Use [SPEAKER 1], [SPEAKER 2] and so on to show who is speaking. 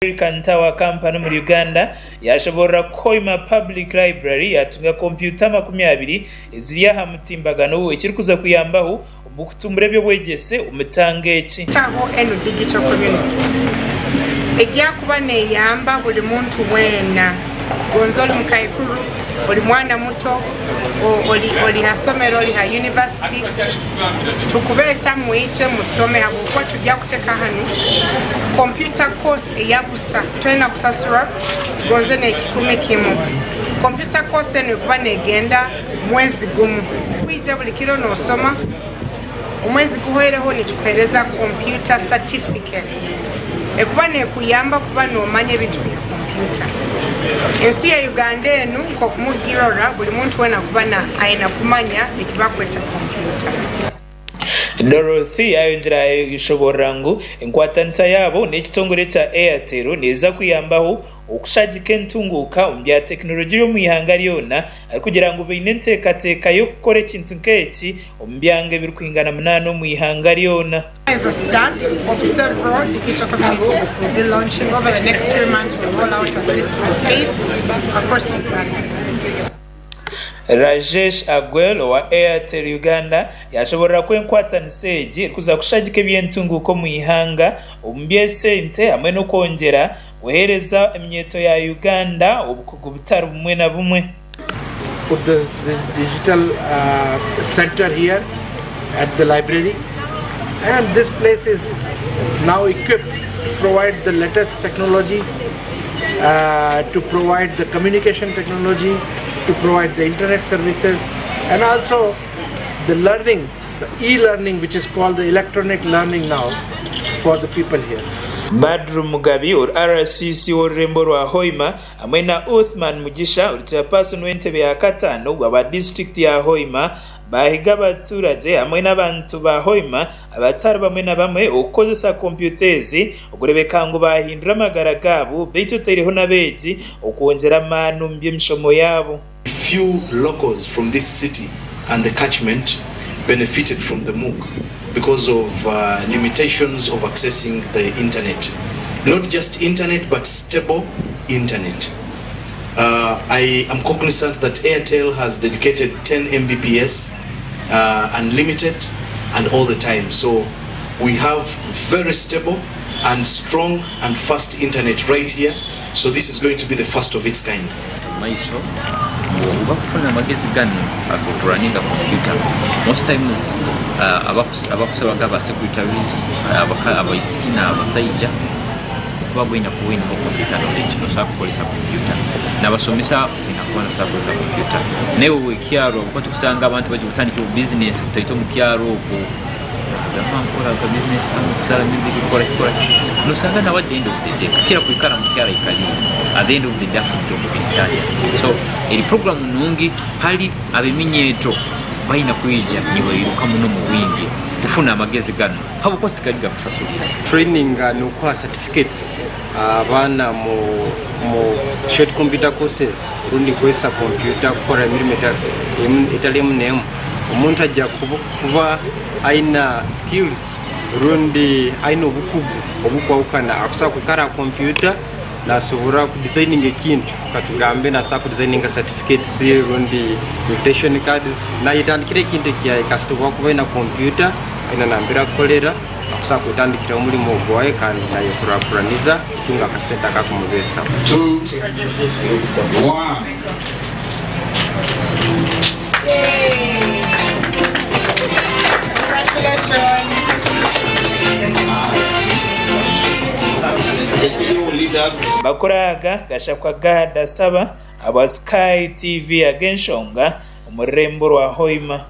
[SPEAKER 1] American Tower Company omuri Uganda yashoborora ku Hoima Public Library yatunga kompyuta 20 eziri aha mutimbagano ekirikuza kuyambaho omu kutumbura eby'obwegyese omu kyanga eki.
[SPEAKER 2] Taho enu Digital Community eryakuba neyamba buri muntu weena gonza ori mukaikuru, ori mwana muto, ori ha somero, ori ha yunivasite, tukubeeta mwije musome ahabw'okuba turya kuteka hanu computer course eya busa toine kusasura gonze n'ekikumi kimu. Computer course enu ekuba negenda mwezi gumu. Kwija buri kiro nosoma, omwezi guhweireho nitukuhereza computer certificate ekuba nekuyamba kuba nomanya ebintu bya computer. Ensi ya Uganda enu nkoku mugirora buri muntu wena akuba aine kumanya ekibakweta computer.
[SPEAKER 1] Dorothy yayongyera yashoborora ngu enkwatanisa yaabo n'ekitongore kya Airtel neeza kuyambaho okushagika entunguuka omu bya tekinologiya omu ihanga ryona arikugira ngu baine enteekateeka y'okukora ekintu nk'eki omu byanga ebirikwingana munaana omu ihanga ryona.
[SPEAKER 2] Is a start of several digital communities that we'll be launching over the next 3 months we'll roll out at least 8 across Uganda.
[SPEAKER 1] Rajesh Aguel owa Airtel Uganda yashoborora ku enkwatanisa egi erikuza kushagika eby'entunguuka omu ihanga omu by'esente hamwe n'okwongyera kuheereza eminyeeto ya Uganda obukugu butari bumwe na bumwe.
[SPEAKER 3] Put this digital center here at the library and this place is now equipped to provide the latest technology to provide the communication technology, to provide the internet services and also the learning, the e-learning which is called the electronic learning now for the people here.
[SPEAKER 1] Badru Mugabi ori RCC w'orurembo rwa Hoima hamwe na Uthman Mugisha ori Chairperson w'entebe ya kataano aba disiturikiti ya Hoima Baahiga abaturagye hamwe n'abantu ba Hoima abatari bamwe na bamwe okukozesa kompyuta ezi okureebeka ngu baahindura amagara gaabo beitu otaireho n'abeegi okwongyera amaani omu by'emishomo yaabo.
[SPEAKER 4] Few locals from this city and the catchment benefited from the MOOC because of limitations of accessing the internet. Not just internet but stable internet. I am cognizant that Airtel has dedicated 10 Mbps unlimited and all the time so we have very stable and strong and fast internet right here so this is going to be the first of its kind.
[SPEAKER 5] Omu maiso ngu obu bakufuna amagezi ganu ag'okuraninga kompyuta most times abakusaba nk'aba secretaries, abaisiki n'abasaija Kuba bwine kuba oineho computer knowledge nosobola kukoresa computer nabasomesa oine kuba nosobola kukoresa computer naiwe owekyaro ahabwokuba tokusanga abantu baija kutandika obubizinesi butaito omukyaro okwo nagamba nkora akabizinesi kanu kusara music kukora ki kukora ki nosanga nawe at the end of the day kakira kwikara mukyaro aikaliire at the end of the day afunire omubiritaya so eri program nungi hali abeminyeto baine kwija nibairuka muno mubwingi kufuna amagezi ganu. Habwokuba tikari gakusasurira.
[SPEAKER 6] Training nokuha certificates abaana mu mu short computer courses rundi kukozesa computer kukora emirimo etali emu nemu. Omuntu aija kuba aina skills rundi aine obukugu obukwahukana akusobora kwikara aha computer nasobora ku designinga ekintu katugambe nasobora ku designinga certificates rundi invitation cards nayetandikira ekintu ekyaye kasita obu akuba aine computer. Aine nambere akukorera akusobola kwetandikira omurimo gwawe kandi nayekurakuraniza kutunga akasente akakumubesaho.
[SPEAKER 7] Two, one. The CEO leaders.
[SPEAKER 1] Amakuru aga gashakwa Gad Asaba aba Sky TV ag'enshonga omu rurembo rwa Hoima.